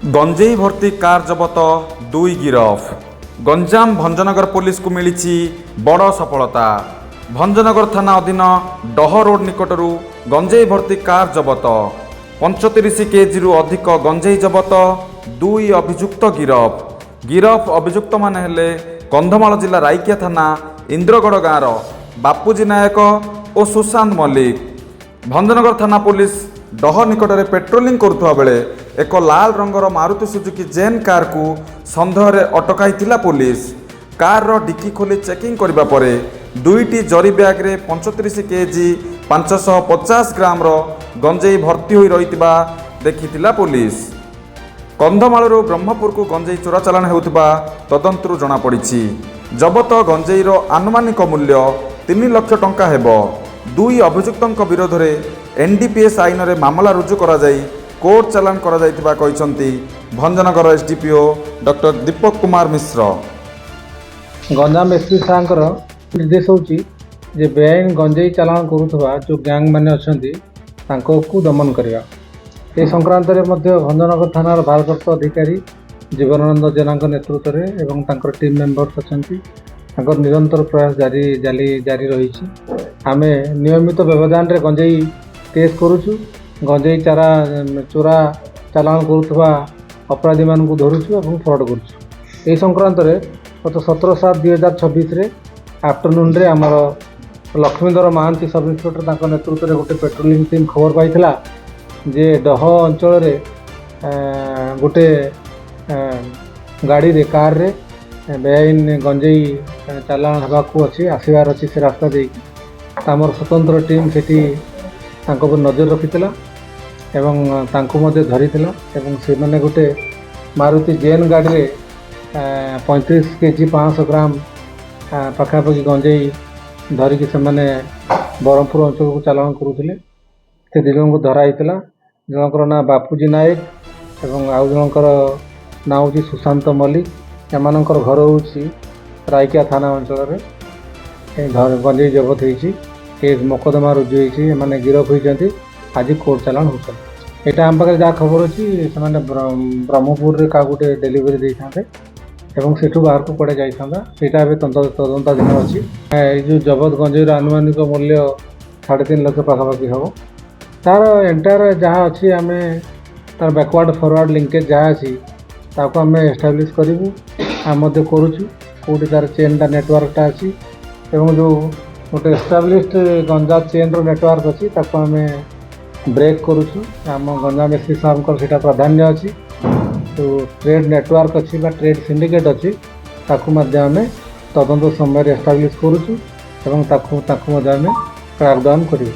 ଗଞ୍ଜେଇ ଭର୍ତ୍ତି କାର୍ ଜବତ, ଦୁଇ ଗିରଫ। ଗଞ୍ଜାମ ଭଞ୍ଜନଗର ପୋଲିସକୁ ମିଳିଛି ବଡ଼ ସଫଳତା। ଭଞ୍ଜନଗର ଥାନା ଅଧୀନ ଡହ ରୋଡ ନିକଟରୁ ଗଞ୍ଜେଇ ଭର୍ତ୍ତି କାର୍ ଜବତ। 35 କେଜିରୁ ଅଧିକ ଗଞ୍ଜେଇ ଜବତ, ଦୁଇ ଅଭିଯୁକ୍ତ ଗିରଫ। ଗିରଫ ଅଭିଯୁକ୍ତମାନେ ହେଲେ କନ୍ଧମାଳ ଜିଲ୍ଲା ରାଇକିଆ ଥାନା ଇନ୍ଦ୍ରଗଡ଼ ଗାଁର ବାପୁଜୀ ନାୟକ ଓ ସୁଶାନ୍ତ ମଲ୍ଲିକ। ଭଞ୍ଜନଗର ଥାନା ପୋଲିସ ଡହ ନିକଟରେ ପେଟ୍ରୋଲିଂ କରୁଥିବା ବେଳେ ଏକ ଲାଲ ରଙ୍ଗର ମାରୁତି ସୁଜୁକି ଜେନ୍ କାରକୁ ସନ୍ଦେହରେ ଅଟକାଇଥିଲା ପୋଲିସ। କାରର ଡିକି ଖୋଲି ଚେକିଂ କରିବା ପରେ ଦୁଇଟି ଜରି ବ୍ୟାଗରେ 35 କେଜି 550 ଗ୍ରାମର ଗଞ୍ଜେଇ ଭର୍ତ୍ତି ହୋଇ ରହିଥିବା ଦେଖିଥିଲା ପୋଲିସ। କନ୍ଧମାଳରୁ ବ୍ରହ୍ମପୁରକୁ ଗଞ୍ଜେଇ ଚୋରାଚାଲାଣ ହେଉଥିବା ତଦନ୍ତରୁ ଜଣାପଡ଼ିଛି। ଜବତ ଗଞ୍ଜେଇର ଆନୁମାନିକ ମୂଲ୍ୟ 3 ଲକ୍ଷ ଟଙ୍କା ହେବ। ଦୁଇ ଅଭିଯୁକ୍ତଙ୍କ ବିରୋଧରେ ଏନ୍ଡିପିଏସ୍ ଆଇନରେ ମାମଲା ରୁଜୁ କରାଯାଇ କୋର୍ଟ ଚାଲାଣ କରାଯାଇଥିବା କହିଛନ୍ତି Bhanjanagar SDPO doctor Deepak Kumar Mishra. Ganjam SP ସାର୍ଙ୍କର ନିର୍ଦ୍ଦେଶ ହେଉଛି ଯେ ବେଆଇନ ଗଞ୍ଜେଇ ଚାଲାଣ କରୁଥିବା ଯେଉଁ ଗ୍ୟାଙ୍ଗ ମାନେ ଅଛନ୍ତି, ତାଙ୍କକୁ ଦମନ କରିବା। ଏ ସଂକ୍ରାନ୍ତରେ ମଧ୍ୟ ଭଞ୍ଜନଗର ଥାନାର ଭାରପ୍ରାପ୍ତ ଅଧିକାରୀ ଜୀବନାନନ୍ଦ ଜେନାଙ୍କ ନେତୃତ୍ୱରେ ଏବଂ ତାଙ୍କର ଟିମ୍ ମେମ୍ବର୍ସ ଅଛନ୍ତି, ତାଙ୍କର ନିରନ୍ତର ପ୍ରୟାସ ଜାରି ଜାରି ଜାରି ରହିଛି। ଆମେ ନିୟମିତ ବ୍ୟବଧାନରେ ଗଞ୍ଜେଇ କେସ୍ କରୁଛୁ, ଗଞ୍ଜେଇ ଚାରା ଚୋରା ଚାଲାଣ କରୁଥିବା ଅପରାଧୀମାନଙ୍କୁ ଧରୁଛୁ ଏବଂ ଫରୱାର୍ଡ଼ କରୁଛୁ। ଏହି ସଂକ୍ରାନ୍ତରେ ଗତ 17/7/2026ରେ ଆଫ୍ଟରନୁନ୍ରେ ଆମର ଲକ୍ଷ୍ମୀଧର ମହାନ୍ତି ସବ୍ ଇନ୍ସପେକ୍ଟର, ତାଙ୍କ ନେତୃତ୍ୱରେ ଗୋଟେ ପେଟ୍ରୋଲିଂ ଟିମ୍ ଖବର ପାଇଥିଲା ଯେ ଡହ ଅଞ୍ଚଳରେ ଗୋଟେ ଗାଡ଼ିରେ, କାରରେ ବେଆଇନ ଗଞ୍ଜେଇ ଚାଲାଣ ହେବାକୁ ଅଛି, ଆସିବାର ଅଛି ସେ ରାସ୍ତା ଦେଇକି। ତ ଆମର ସ୍ୱତନ୍ତ୍ର ଟିମ୍ ସେଠି ତାଙ୍କ ଉପରେ ନଜର ରଖିଥିଲା ଏବଂ ତାଙ୍କୁ ମଧ୍ୟ ଧରିଥିଲା ଏବଂ ସେମାନେ ଗୋଟେ ମାରୁତି ଜେନ୍ ଗାଡ଼ିରେ 35 କେଜି 500 ଗ୍ରାମ ପାଖାପାଖି ଗଞ୍ଜେଇ ଧରିକି ସେମାନେ ବ୍ରହ୍ମପୁର ଅଞ୍ଚଳକୁ ଚାଲାଣ କରୁଥିଲେ। ସେ ଦୁଇ ଜଣଙ୍କୁ ଧରା ହେଇଥିଲା। ଜଣଙ୍କର ନାଁ ବାପୁଜୀ ନାୟକ ଏବଂ ଆଉ ଜଣଙ୍କର ନାଁ ହେଉଛି ସୁଶାନ୍ତ ମଲ୍ଲିକ। ଏମାନଙ୍କର ଘର ହେଉଛି ରାଇକିଆ ଥାନା ଅଞ୍ଚଳରେ। ଏ ଗଞ୍ଜେଇ ଜବତ ହେଇଛି, କେସ୍ ମୋକଦ୍ଦମା ରୁଜୁ ହେଇଛି, ଏମାନେ ଗିରଫ ହୋଇଛନ୍ତି, ଆଜି କୋର୍ଟ ଚାଲାଣ ହେଉଛନ୍ତି। ଏଇଟା ଆମ ପାଖରେ ଯାହା ଖବର ଅଛି, ସେମାନେ ବ୍ରହ୍ମପୁରରେ କାହାକୁ ଗୋଟେ ଡେଲିଭରି ଦେଇଥାନ୍ତେ ଏବଂ ସେଠୁ ବାହାରକୁ କୁଆଡ଼େ ଯାଇଥାନ୍ତା। ସେଇଟା ଏବେ ତଦନ୍ତାଧୀନ ଅଛି। ଏଇ ଯେଉଁ ଜବତ ଗଞ୍ଜେଇର ଆନୁମାନିକ ମୂଲ୍ୟ 3.5 ଲକ୍ଷ ପାଖାପାଖି ହେବ। ତାର ଏଣ୍ଟାୟାର ଯାହା ଅଛି, ଆମେ ତାର ବ୍ୟାକୱାର୍ଡ଼ ଫରୱାର୍ଡ଼ ଲିଙ୍କେଜ୍ ଯାହା ଅଛି, ତାକୁ ଆମେ ଏଷ୍ଟାବ୍ଲିଶ୍ କରିବୁ। ଆମେ ମଧ୍ୟ କରୁଛୁ, କେଉଁଠି ତାର ଚେନ୍ଟା, ନେଟୱାର୍କଟା ଅଛି ଏବଂ ଯେଉଁ ଗୋଟେ ଏଷ୍ଟାବ୍ଲିଶଡ ଗଞ୍ଜା ଚେନ୍ର ନେଟୱାର୍କ ଅଛି, ତାକୁ ଆମେ ବ୍ରେକ୍ କରୁଛୁ। ଆମ ଗଞ୍ଜାମ ଏସ୍ ପି ସାହେବଙ୍କର ସେଇଟା ପ୍ରାଧାନ୍ୟ ଅଛି। ଯେଉଁ ଟ୍ରେଡ୍ ନେଟୱାର୍କ ଅଛି ବା ଟ୍ରେଡ୍ ସିଣ୍ଡିକେଟ୍ ଅଛି, ତାକୁ ମଧ୍ୟ ଆମେ ତଦନ୍ତ ସମୟରେ ଏଷ୍ଟାବ୍ଲିଶ୍ କରୁଛୁ ଏବଂ ତାକୁ ମଧ୍ୟ ଆମେ କ୍ରାକଡାଉନ୍ କରିବୁ।